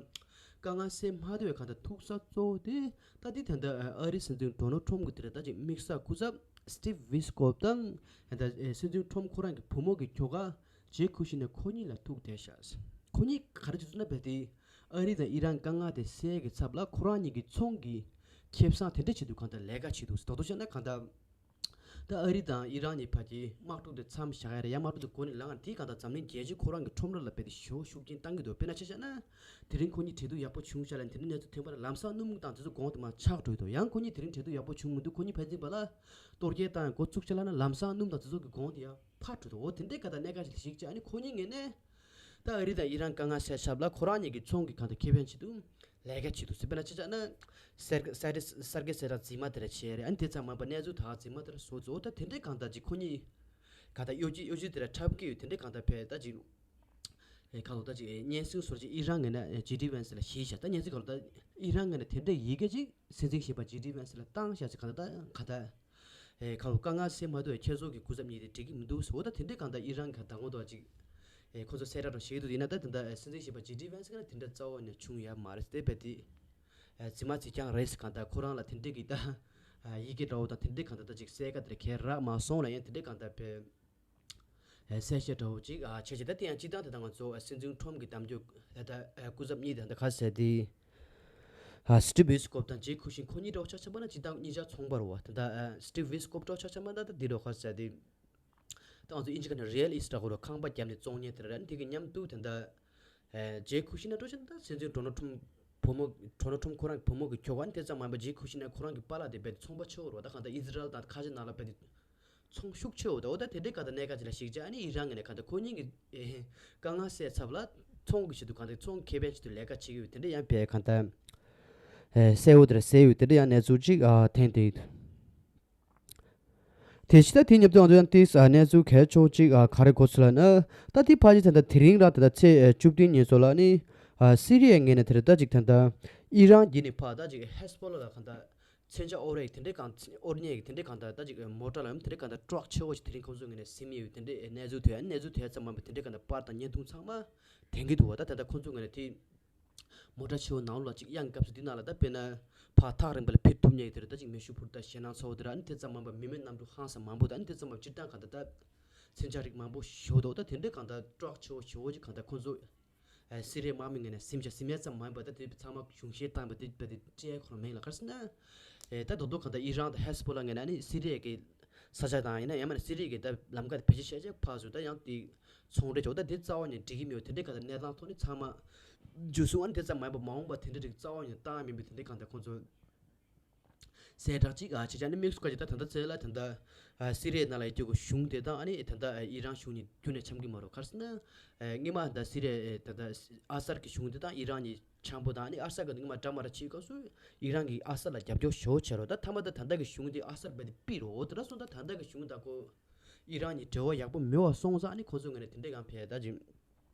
དཀའ་ངལ་སེལ་མ་ཐུབ་པའི་གང་ལྟར་ཐུག་ས་གཙོ་བོ་དེ་ད་དེ་ད་ལྟ་ཨ་རིའི་སྲིད་འཛིན་ཌོ་ནལ་ཊམ་གི་དེ་རེད། ད་ཅིག་དམིགས་བསལ་སྐུ་ཚབ་སི་ཊིབ་ཝི་སི་ཀོབ་དང་ད་སྲིད་འཛིན་ཊམ་ཁོ་རང་གི་བུ་མོ་གི་ཁྱོ་ག་ཇེ་ཁུ་ཤི་ནེར་ཁོ་གཉིས་ལ་ཐུག་བསྡད་ཤག་ཁོ་གཉིས་ག་རེ་བྱེད་ཚུལ་ན་བས་དེ་ཨ་རི་དང་ཨི་རན་དཀའ་ངལ་དེ་སེལ་གི་ཚབ་ལ་ཁོ་རང་གཉིས་ཀྱི་ཚོང་གི་ཁེ་བཟང་དེ་འདྲ་བྱེད་དུས་གང་ལྟར་ལས་ཀ་བྱེད་འདུག་ད་དུང་བཤད་ན་གང་ལྟར། ད་ཨ་རི་དང་ཨི་རན་གཉིས་བར་གྱི་དམག་འཁྲུག་དེ་མཚམས་བཞག་ཡ་རེད། ཡང་དམག་འཁྲུག་དེ་འགོ་ནས་ལངས་དེའི་གང་ལྟར་འཛམ་གླིང་རྒྱལ་སྤྱིའི་ཁོ་རང་གི་ཁྲོམ་ར་ལ་རྦད་དེ་ཞེ་པོ་ཤུགས་རྐྱེན་བཏང་གི་འདུག་དཔེར་ན་ཆ་བཞག་ན། དེ་རིང་ཁོ་གཉིས་གྲོས་བསྡུར་ཡག་པོ་བྱུང་ཤག་ལབ་དེ་འདྲའི་གནས་ཚུལ་ཐོན་པ་ལ་ལམ་སང་སྣུམ་དང་དེ་ཚོ་གོང་དུ་མར་ཆག་འགྲོ་གི་འདུག་ཡང་ཁོ་གཉིས་དེ་རིང་གྲོས་བསྡུར་ཡག་པོ་བྱུང་མི་འདུག་ཁོ་གཉིས་ཕན་ཚུན་བར་ལ་གཏོར་རྒྱག་བཏང་ཡང་འགོ་བཙུགས་ཤག་ལབ་ན་ལམ་སང་སྣུམ་དང་དེ་ཚོ་གི་གོང་དེ་ཡང་ཕར་འགྲོ་འདུག་འོ་དེ་འདྲའི་གང་ལྟར་གནད་འགག་ཅིག་ལ་གཞིགས་བྱས་ཨ་ནི་ཁོ་གཉིས་ངོས་ནས། ད་ཨ་རི་དང་ཨི་རན་དཀའ་ངལ་སེལ་ཆེད་ལ་ཁོ་རང་གཉིས་ཀྱི་ཚོང་གི་གང་ལྟར་ཁེ་ཕན་ཆེད་དུ་ལས་ཀ་བྱེད་འདུག་ཟེར། དཔེར་ན་ཆ་བཞག་ན་སར་སར་སར་གི་སེ་ར་རྫུན་མ་དེ་འདྲ་བྱས་རེད། ཨ་ནི་དེ་ཙམ་མ་ཡིན་པར་གནས་ཚུལ་དག་རྫུན་མ་དེ་འདྲ་བཟོ་བཟོ། ད་དེ་འདྲའི་གང་ལྟར་ཅིག་ཁོ་གཉིས་གང་ལྟར་གཡོ་ཇུས་གཡོ་ཇུས་དེ་འདྲ་འཁྲབ་ཀྱི་ཡོད། དེ་འདྲའི་གང་ལྟར་བས་ད་ཅིག་ཨེ་ཁ་ལོ་ད་ཅིག་ཨེ་སྙན་སེང་བཟོ་ཅིག་ཨི་རན་ངོས་ནས་ཨེ་ཇེ་ཌི་ཝན་སི་ལ་ཞུས་བཞག་ད་སྙན་སེང་ག་ལོ་ད་ཨི་རན་ངོས་ནས་དེ་འདྲའི་ཡི་གེ་ཅིག་སྲིད་འཛིན་གཞོན་པ་ཇེ་ཌི་ཝན་སི་ལ་བཏང་བཞག་ཅིག་གང་ལྟར་ད་གང་ལྟར། ཨེ་ཁ་ལོ་དཀའ་ངལ་སེལ་མ་ཐུབ་པའི་ཁྱེད་ཚོ་གི་སྐུ་ཚབ་གཉིས་དེ་འགྲིག་གི་མི་འདུག་ཟེར། འོ་ད་དེ་འདྲའི་གང་ལྟར་ཨི་རན་གྱི་མདང་དགོང་དུ་ཅིག་ཨེ་ཁོ་ཚོ་གསལ་བསྒྲགས་རང་བྱེད་ཀྱི་འདུག་ཡིན་ན་ད་དེ་འདྲ་ཨེ་སྲིད་འཛིན་གཞོན་པ་ཇེ་ཌི་ཝན་སི་ག་ལ་དེ་འདྲ་རྩ་བ་ནས་བྱུང་ཡ་མ་རེད་ཟེར་བས་དེ། ཨེ་རྫུན་མ་རྫུན་རྐྱང་རེད་ཟེར། གང་ལྟར་ཁོ་རང་ལ་དེ་འདྲའི་གི་ད་ཨེ་ཡི་གེ་འདྲ་བོ་དང་དེ་འདྲའི་གང་ལྟར་ད་ཅིག་གསལ་ཁ་དེ་འདྲ་གས་རག་མ་སོང་ལ་ཡང་དེ་འདྲའི་གང་ལྟར་བས། ཨེ་གསལ་བཤད་འདྲ་བོ་ཅིག་ཨ་བྱས་བྱས་ད་དེ་ཡང་སྤྱིར་བཏང་དེ་ད་ང་ཚོ་ཨེ་སྲིད་འཛིན་ཁྲོམ་གྱི་གཏམ་རྒྱུད་ད་ལྟ་ཨེ་སྐུ་ཚབ་གཉིས་དེ་ད་ལྟ་ཁ་ཟེར་དེ། ཨ་སི་ཊིབ་ཝི་སི་ཀོབ་དང་ཇེ་ཁུ་ཤིན་ཁོ་གཉིས་འདྲ་བོ་ཆ་ཆ་མ་ན་སྤྱིར་བཏང་གཉིས་ཆ་ཚོང་པ་རེད་བ། ད་ལྟ་ཨེ་སི་ཊིབ་ཝི་སི་ཀོབ་འདྲ་བོ་ཆ་ཆ་མ་ན་ད་འདི་འདྲ་བོ་ཁ་ཟེར་དེ། ད་ང་ཚོ་དབྱིན་ཇི་སྐད་ནས་རི་ཡལ་ཨི་སི་ཊི་འདྲ་བོ་རེད། ཁང་པ་བརྒྱབ་ནས་བཙོང་མཁན་དེ་རེད། དེ་གི་མཉམ་དུ་ད་ལྟ་ཨེ་ཇེ་ཁུ་ཤིན་ན་འགྲོ་ཕྱིན་ད་སྲིད་འཛིན་ཌོ་ནལ་ཁྲོམ་བུ་མོ་ཌོ་ནལ་ཁྲོམ་ཁོ་རང་གི་བུ་མོ་གི་ཁྱོ་ག་ནི་དེ་ཙམ་མ་ཡིན་པ་ཇེ་ཁུ་ཤིན་ན་ཁོ་རང་གི་པཱ་ལགས་དེ་རྦད་དེ་ཚོང་པ་ཆེ་བོ་རེད་བ། ད་གང་ལྟར་ཨི་ཟི་རལ་དང་ཁ་ཆེ་ནང་ལ་རྦད་དེ་ཚོང་ཤུགས་ཆེ་བོ་འདུག་འོ་ད་དེ་འདྲའི་ག་ད་གནད་འགག་ཅིག་ལ་གཞིགས་བྱས་ཨ་ནི་ཨི་རན་ངོས་ནས་ག་ད་ཁོ་གཉིས་ཀྱི་ཨེ་དཀའ་ངལ་སེལ་ཚབ་ལ་ཚོང་གི་ཆེད་དུ་ག་ད་ཚོང་ཁེ་ཕན་ཆེད་དུ་ལས་ཀ་བྱེད་ཀྱི་ཡོད། དེ་འདྲ་ཡང་བས་ག་ད་ཨེ་གསལ་བོ་དེ་འདྲ་གསལ་ཡོད། དེ་འདྲ་ཡང་གནས་ཚུལ་ཅིག་ཨ་ཐོན་བསྡད་ཡོད། དེ་ཕྱི་ད་དེ་མཉམ་དུ་ང་ཚོ་ཡང་ཏིས་ཨ་གནས་ཚུལ་གལ་ཆེ་བོ་ཅིག་ཨ་ག་རེ་གོ་ཚུལ་ལ་ན། ད་དེ་ཕ་ཅི་ད་ད་དེ་རིང་ར་ད་ད་ཚེས་ཨ་བཅུ་བདུན་ཉིན་སོ་ལ་ནི་ཨ་སི་རི་ཡའི་ངོས་ནས་དེ་རེད། ད་ཅིག་ད་ད་ཨི་རན་གྱི་ནི་ཕ་ད་ཅིག་ཧེ་སི་བྷོ་ལ་ལ་ག་ད་མཚོན་ཆ་དབོར་ཡས་དེ་འདྲའི་གང་དབོར་ཉེས་ཀྱི་དེ་འདྲའི་གང་ད་ད་ཅིག་མོ་ཊ་ལ་ཡང་དེ་འདྲའི་གང་ད་ཊྲག་ཆེ་བོ་ཞིག་དེ་རིང་ཁོང་ཚོའི་ངོས་ནས་ཟིན་ཡོད། དེ་འདྲའི་གནས་ཚུལ་ཐོན་ཡ། གནས་ཚུལ་ཐོན་ཡ་ཙམ་མ་ཡིན་པར་དེ་འདྲའི་གང་ད་པར་དང་བརྙན་ཐུང་ཚང་མ་དེང་གི་འདུག་བ། ད་ད་ད་ཁོང་ཚོའི་ངོས་ནས་དེ་མོ་ཊ་ཆེ་བོ་ནང་ལོགས་ལ་ཅིག་གཡང་སྐབས་སུ་དེ་ནང་ལ་ད་དཔེར་ན་ཕར་ཐག་རིང་པ་ལ་ཕེབས་ཐུབ་མཁན་གྱི་དེ་རེད། ད་ཅིག་མེ་ཤུགས་འཕུར་མདའ་ཞེད་སྣང་ཚ་བོ་དེ་ར། ཨ་ནི་དེ་ཙམ་མ་ཡིན་པར་མི་མེད་གནམ་གྲུ་ཧང་སང་མང་པོ་དང་། ཨ་ནི་དེ་ཙམ་མ་སྤྱིར་བཏང་གང་ལྟར་ད་མཚོན་ཆ་རིགས་མང་པོ་ཞེ་པོ་འདུག་ད་དེ་འདྲའི་གང་ལྟར་ཊྲག་ཆེ་བོ་ཞེ་པོ་ཅིག་གང་ལྟར་ཁོང་ཚོ་ཨ་སི་རི་ཡའི་དམག་མི་ངོས་ནས་ཟིན་བྱ་ཟིན་ཡ་ཙམ་མ་ཡིན་པར་ད་དེ་ཚང་མ་གཞུང་བཞེས་བཏང་བ་དེ་རྦད་དེ་སྤྲད་ཁོ་རང་མེད་ལ། ག་རེ་ཟེར་ན་ཨེ་ད་རྡོག་རྡོག་གང་ལྟར་ཨི་རན་དང་ཧེ་སི་བྷོ་ལ་ངོས་ནས་ཨ་ནི་སི་རི་ཡ་གི་ས་ཆ་དང་ཡིན་ན་ཡང་མིན་ན་སི་རི་ཡ་གི་ད་ལམ་ཁ་དེ་བེད་སྤྱོད་བྱས་བྱས་ཕར་ཚུར་ད་ཡང་དེ་ཚོང་འབྲེལ་ཆོག་ད་དེ་རྩ་བ་ནས་འགྲིག་གི་མེད་པ་དེ་འདྲའི་ག་ད་གནས་སྟངས་ཐོག་ནས་ཚང་མ་འཇུ་བཟུང་། ཨ་ནི་དེ་ཙམ་མ་ཡིན་པ་མ་འོངས་པ་དེ་འདྲའི་རིགས་རྩ་བ་ནས་བཏང་མིན་པའི་དེ་འདྲའི་གང་ལྟར་ཁོང་ཚོ་གསལ་བསྒྲགས་ཅིག་ཨ་བྱས་ཙང་ནི་དམིགས་སུ་བཀར་གྱི་ད་ད་ལྟ་ཚེ་ལ་ད་ལྟ་ཨ་སི་རི་ཡའི་ནང་ལ་ཡོད་རྒྱུ་གི་གཞུང་དེ་དང་ཨ་ནི་ད་ལྟ་ཨི་རན་གཞུང་གཉིས་རྒྱུན་ནས་འཆམ་གྱི་མ་རེད། ག་རེ་ཟེར་ན་ཨ་སྔོན་མ་ད་སི་རི་ཡ་ད་ལྟ་ཨ་སར་གྱི་གཞུང་དེ་དང་ཨི་རན་གཉིས་འཆམ་པོ་དང་ཨ་ནི་ཨ་སར་གྱི་སྔོན་མ་འདྲ་མ་འདྲ་བྱེད་སྐབས་སུ་ཨི་རན་གྱིས་ཨ་སར་ལ་རྒྱབ་སྐྱོར་ཞེ་པོ་བྱས་རོགས། ད་མཐའ་མ་ད་ད་ལྟ་གི་གཞུང་དེ་ཨ་སར་རྦད་དེ་ཕུད་རོགས། འོ་དེ་འདྲ་སོང་ཙང་ད་ལྟ་གི་གཞུང་དང་ཁོ་ཨི་རན་གཉིས་འབྲེལ་བ་ཡག་པོ་མེད་པ་སོང་ཙང་ཨ་ནི་ཁོ་ཚོའི་ངོས་ནས་དེ་འདྲའི་གང་ཕེ་ད་ཅིག་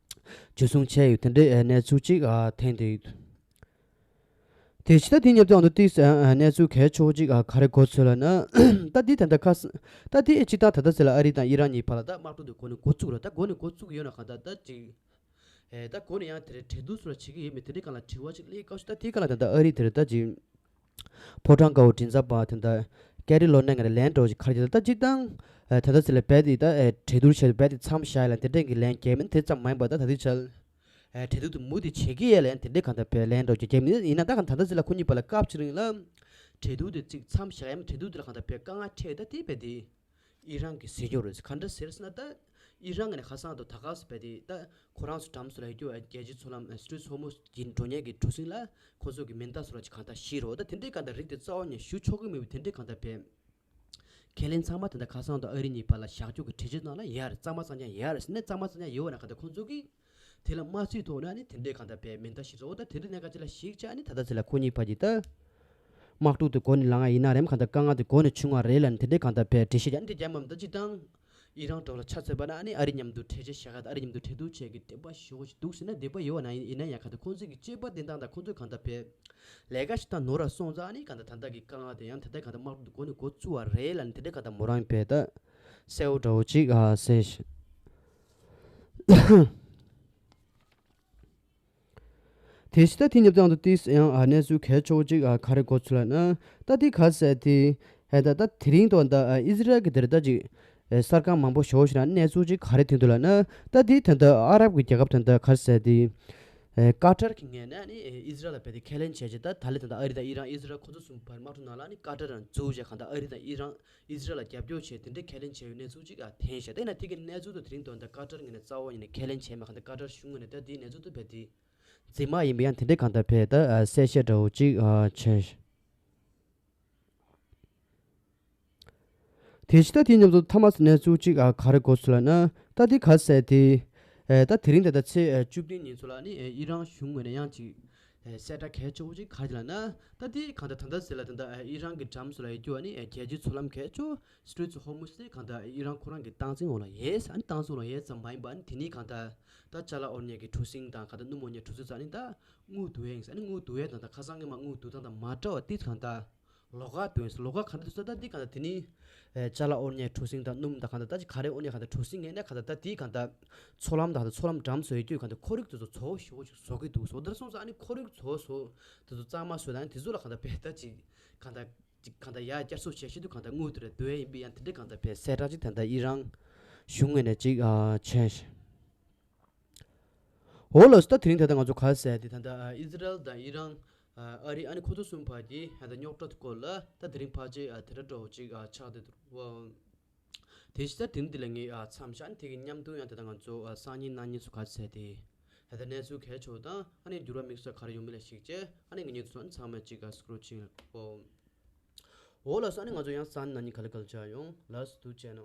འཇུ་བཟུང་བྱས་ཡོད། དེ་འདྲའི་གནས་ཚུལ་ཅིག་ཨ་ཐོན་བསྡད་ཡོད། དེ་ཕྱི་ད་དེ་མཉམ་དུ་ཨང་དུ་ཏིག་ཨ་གནས་ཚུལ་གལ་ཆེ་བོ་ཅིག་ཨ་ག་རེ་གོ་ཚོད་ལ་ན། ད་དེ་ད་ལྟ་ཁ་ས་ད་དེ་སྤྱིར་བཏང་ད་ལྟ་ཟེར་ལ་ཨ་རི་དང་ཨི་རན་གཉིས་བར་ལ་ད་དམག་འཁྲུག་དེ་འགོ་ནས་འགོ་བཙུགས་རེད། ད་འགོ་ནས་འགོ་བཙུགས་ཡོད་ན་གང་ལྟར་ད་ཅིག་ཨེ་ད་འགོ་ནས་ཡང་དེ་རེད་གྲོས་བསྡུར་སོགས་ལ་བྱེད་ཀྱི་ཡོད་མེད་དེ་འདྲའི་སྒང་ལ་དྲི་བ་ཅིག་སླེབས་སྐབས་སུ་ད་དེའི་སྒང་ལ་ད་ལྟ་ཨ་རི་དེ་རེད་ད་ཅིག་ཕོ་བྲང་དཀར་པོ་མགྲིན་ཚབ་པ་དེ་འདྲ་ ཀེ་རི་ལོ་ནས་ངས་ལན་འགྲོ་ཅིག་ག་རེ་བྱས། ད་གཅིག་དང་། ཨ་ད་ལྟ་ཚེ་ལ་རྦད་དེ་ད་ཨ་གྲོས་བསྡུར་བྱས་རྦད་དེ་མཚམས་བཞག་ཡ་ལ་དེ་འདྲས་ཀྱི་ལན་རྒྱག་མིན་དེ་ཙམ་མ་ཡིན་པ། ད་ད་ལྟའི་ཆར་ཨ་གྲོས་བསྡུར་དེ་མུ་མཐུད་བྱེད་ཀྱི་ཡ་ལ་ཡང་དེ་འདྲས་གང་ལྟར་བས་ལན་འགྲོ་ཅིག་རྒྱག་མིན། ཡིན་ན་ད་གང་ད་ལྟ་ཚེ་ལ་ཁོ་གཉིས་བར་ལ་སྐབས་ཅིག་རིང་ལ་གྲོས་བསྡུར་དེ་གཅིག་མཚམས་བཞག་ཡ་མིན། གྲོས་བསྡུར་དེ་ལ་གང་ལྟར་བས་དཀའ་ངལ་འཕྲད་ད་དེ་རྦད་དེ། ཨི་རན་གྱི་ཟེར་རྒྱུ་རེད། ག་འདྲ་ཟེར་ཟེར་ན་ད། ཨི་རན་གྱི་ནས་ཁ་སང་དུ་ད་ག་སེ་བས་དེ་ད་ཁོ་རང་ཚོ་འགྲམ་སུ་ལ་ཡོད་རྒྱུ་རྒྱལ་སྤྱིའི་མཚོ་ལམ་སི་ཊྲེཊ་ཧོར་མུ་ཛི་ཡི་འགྲོ་ཉེན་གྱི་གྲུ་གཟིངས་ལ་ཁོ་ཚོ་གི་མེ་མདའ་སོགས་ལ་ཅིག་གང་ལྟར་བཞག་རོགས། ད་དེ་འདྲའི་གང་ལྟར་རིགས་དེ་རྩ་བ་ནས་ཞུ་ཆོག་གི་མེད་པའི་དེ་འདྲའི་གང་ལྟར་བས། ཁས་ལེན་ཚང་མ་དེ་འདྲ་ཁ་སང་དུ་ཨ་རི་གཉིས་བར་ལ་བཞག་རྒྱུ་གི་གྲོས་ཆོད་ནང་ལ་ཡོད་རེད། གཙང་མ་གཙང་རྐྱང་ཡོད་རེད་ཟེར་ནས། གཙང་མ་གཙང་རྐྱང་ཡོད་པ་ན་གང་ལྟར་ཁོ་ཚོ་གིས་དེ་ལ་མ་བརྩིས་ཐོག་ནས་ཨ་ནི་དེ་འདྲའི་གང་ལྟར་བས་མེ་མདའ་བཞག་རོགས། ད་དེ་འདྲའི་གནད་འགག་ཅིག་ལ་གཞིགས་བྱས་ཨ་ནི་ད་ལྟ་ཚེ་ལ་ཁོ་གཉིས་བར་གྱི་ད། དམག་འཁྲུག་དེ་འགོ་ནས་ལངས་ཡ་ཡིན་ན་རེད། གང་ལྟར་དཀའ་ངལ་དེ་འགོ་ནས་བྱུང་བ་རེད་ལབ་ནས་དེ་འདྲའི་གང་ལྟར་བས་འགྲེལ་བཤད་ཀྱང་དེ་རྒྱབ་མམ་ད་ཅི་དང་། ཨི་རན་འགྲོ་ལ་ཆ་མཚོན་པ་ན་ཨ་ནི་ཨ་རི་མཉམ་དུ་གྲོས་ཆོད་བཞག་ག་ཨ་རི་མཉམ་དུ་གྲོས་བསྡུར་བྱེད་ཀྱི་འདོད་པ་ཞེ་པོ་ཞིག་འདུག་ཟེར་ན་འདོད་པ་ཡོད་པ་ན་ཡིན་ན་ཡང་གང་ལྟར་ཁོང་ཚོས་ཀྱི་སྤྱོད་པ་དེ་དང་ད་ཁོང་ཚོས་གང་ལྟར་བས་ལས་ཀ་ཞིག་དང་ནོར་ར་སོང་ཙང་ཨ་ནི་གང་ལྟར་ད་ལྟ་གི་དཀའ་ངལ་དེ་ཡང་ད་ལྟ་གང་ལྟར་དམག་འཁྲུག་འགོ་ནས་འགོ་བཙུགས་པ་རེད་ལབ་ནས་དེ་འདྲའི་གང་ལྟར་མོ་རང་བས་ད་གསལ་བོ་འདྲ་བོ་ཅིག་ཨ་གསལ་ཞིང་། དེ་བཞིན་ད་དེ་མཉམ་དུ་ཡང་དུ་ཏིས་ཡང་ཨ་གནས་ཚུལ་གལ་ཆེ་བོ་ཅིག་ཨ་ག་རེ་གོ་ཚུལ་ལ་ན། ད་དེ་ག་ཟེར་དེ། ཧེ་ད་ད་དེ་རིང་དུ་ད་ཨ་ཨི་ཟི་རལ་གྱི་དེར་ད་ཅིག་ཨེ་གསར་ཁང་མང་པོ་ཞོ་ཞིག་ན་གནས་ཚུལ་ཅིག་ག་རེ་ཐོན་འདུག་ལབ་ན། ད་དེ་ད་ད་ཨ་རབ་ཀྱི་རྒྱལ་ཁབ་ད་ད་ག་ཟེར་དེ། ཨེ་ཀ་ཏར་གྱི་ངོས་ནས་ནི་ཨེ་ཨི་ཟི་རལ་ལ་བས་དེ་ཁས་ལེན་བྱས་རྗེས། ད་ད་ལེ་ད་ད་ཨ་རི་དང་ཨི་རན་ཨི་ཟི་རལ་ཁོ་ཚོ་གསུམ་བར་དམག་འཁྲུག་ནང་ལ་ནི་ཀ་ཏར་རང་འཛུལ་བྱས་གང་ད་ཨ་རི་དང་ཨི་རན་ཨི་ཟི་རལ་ལ་རྒྱབ་སྐྱོར་བྱས་དེ་འདྲའི་ཁས་ལེན་བྱས་ཡོད་གནས་ཚུལ་ཅིག་ཨ་ཐོན་ཤག་དེ་ན་དེ་གི་གནས་ཚུལ་དུ་དེ་རིང་དུ་ད་ཀ་ཏར་ངོས་ནས་རྩ་བ་ཉིད་ནས་ཁས་ལེན་བྱས་མེད། གང་ད་ཀ་ཏར་གཞུང་ངོས་ནས་ད་དེའི་གནས་ཚུལ་དུ་བས་དེ། རྫུན་མ་ཡིན་པ་ཡང་དེ་འདྲའི་གང་ལྟར་བས་ད་ཨ་གསལ་བཤད་འདྲ་བོ་ཅིག་ཨ་བྱས། དེ་བཞིན་ད་དེའི་མཉམ་དུ་ཐ་མ་གནས་ཚུལ་ཅིག་ཨ་ག་རེ་གོ་ཚུལ་ལབ་ན། ད་དེ་ག་ཟེར་དེ། ཨེ་ད་དེ་རིང་ད་ལྟ་ཚེས་ཨེ་བཅུ་བདུན་ཉིན་ཚོ་ལ་ནི་ཨེ་ཨི་རན་གཞུང་ངོས་ནས་ཡང་ཅིག་ཨེ་གསལ་བསྒྲགས་གལ་ཆེ་བོ་ཅིག་ག་རེ་ལབ་ན། ད་དེ་གང་ལྟར་ད་ལྟ་ཟེར་ལ་ད་ལྟ་ཨེ་ཨི་རན་གྱི་འགྲམ་སུ་ལ་ཡོད་རྒྱུ་བ་ནི་ཨེ་རྒྱལ་སྤྱིའི་མཚོ་ལམ་གལ་ཆེ་བོ་སི་ཊྲེཊ་ཧོར་མུ་ཛི་དེ་གང་ལྟར་ཨི་རན་ཁོ་རང་གི་སྟངས་འཛིན་འོག་ལ་ཡོད། ཨ་ནི་སྟངས་འཛིན་འོག་ལ་ཡོད་ཙམ་མ་ཡིན་པ་ཨ་ནི་དེ་ནི་གང་ལྟར། ད་ཅ་ལག་དབོར་ཉེས་ཀྱི་གྲུ་གཟིངས་དང་གང་ལྟར་སྣུམ་དབོར་ཉེས་གྲུ་གཟིངས་ཙང་ནི་ད་དངུལ་བསྡུ་ཡས་ཡིན་ཟེར། ཨ་ནི་དངུལ་བསྡུ་ཡས་དང་ད་ཁ་སང་སྔོན་མ་དངུལ་བསྡུ་སྟངས་དང་མ་འདྲ་བ་དེ་གང་ལྟར་ལོགས་ཀ་བསྡུ་ཡས་ཟེར། ལོགས་ཀ་གང་འདྲ་བསྡུ་ས། ད་དེ་གང་ལྟར་དེ་ནི་ཨེ་ཅ་ལག་དབོར་ཉེས་གྲུ་གཟིངས་དང་སྣུམ་དང་གང་ལྟར་ད་ཅི་ག་རེ་དབོར་ཉེས་གང་ལྟར་གྲུ་གཟིངས་ཡིན་ན་གང་ལྟར་ད་དེ་གང་ལྟར་མཚོ་ལམ་དང་མཚོ་ལམ་འགྲམ་སུ་ཡོད་རྒྱུ་གང་ལྟར་ཁོར་ཡུག་དེ་ཚོ་བཙོག་པོ་ཞེ་པོ་ཅིག་བཟོ་གི་འདུག་ཟེར། དེ་འདྲ་སོང་ཙང་ཨ་ནི་ཁོར་ཡུག་བཙོག་པོ་བཟོ་དེ་ཚོ་གཙང་མ་བཟོས་དང་དེ་ཚོ་ལ་གང་ལྟར་བས་ད་ཅིག་གང་ལྟར་ཅིག་གང་ལྟར་ཡར་བསྐྱར་གསོ་བྱེད་ཆེད་དུ་གང་ལྟར་དངུལ་དེ་ར་བསྡུ་ཡས་ཡིན་པས་ཡང་དེ་འདྲའི་གང་ལྟར་བས་གསལ་བསྒྲགས་ཅིག་ད་ལྟ་ཨི་རན་གཞུང་ངོས་ནས་ཅིག་ཨ་བྱས་ཤིང་། འོ་ལགས་སོ། ད་དེ་རིང་ད་ལྟ་ང་ཚོ་ག་རེ་ཟེར་དེ་ད་ལྟ་ཨ་ཨི་ཟི་རལ་དང་ཨི་རན་ཨ་ཨ་རི་ཨ་ནི་ཁོ་ཚོ་གསུམ་བར་གྱི་ད་ལྟ་རྙོག་དྲ་དེ་སྐོར་ལ་ད་དེ་རིང་ཕལ་ཆེར་ཨ་དེ་འདྲ་འདྲ་བོ་ཅིག་ཨ་ཆགས་བསྡད་འདུག་བ། དེ་བཞིན་ད་དེ་རིང་འདི་ལ་ངས་ཨ་མཚམས་བཞག་ནས་དེ་གི་མཉམ་དུ་ཡང་ད་ལྟ་ང་ཚོ་ཨ་སང་ཉིན་གནངས་ཉིན་ཚོ་ག་རེ་ཟེར་དེ་ད་ལྟ་གནས་ཚུལ་གལ་ཆེ་བ་དང་ཨ་ནི་འགྱུར་བ་དམིགས་བསལ་ག་རེ་ཡོང་མིན་ལ་གཞིགས་བྱས་ཨ་ནི་ངེད་གཉིས་ཚོ་ཚང་མ་ཅིག་ཨ་སྐུ་རོགས་བྱེད་ལ་བོ། འོ་ལགས་སོ། ཨ་ནི་ང་ཚོ་ཡང་སང་ཉིན་གནངས་ཉིན་ག་ལེ་ག་ལེ་མཇལ་ཡོང་། ལགས་སོ། ཐུགས་རྗེ་གནང་།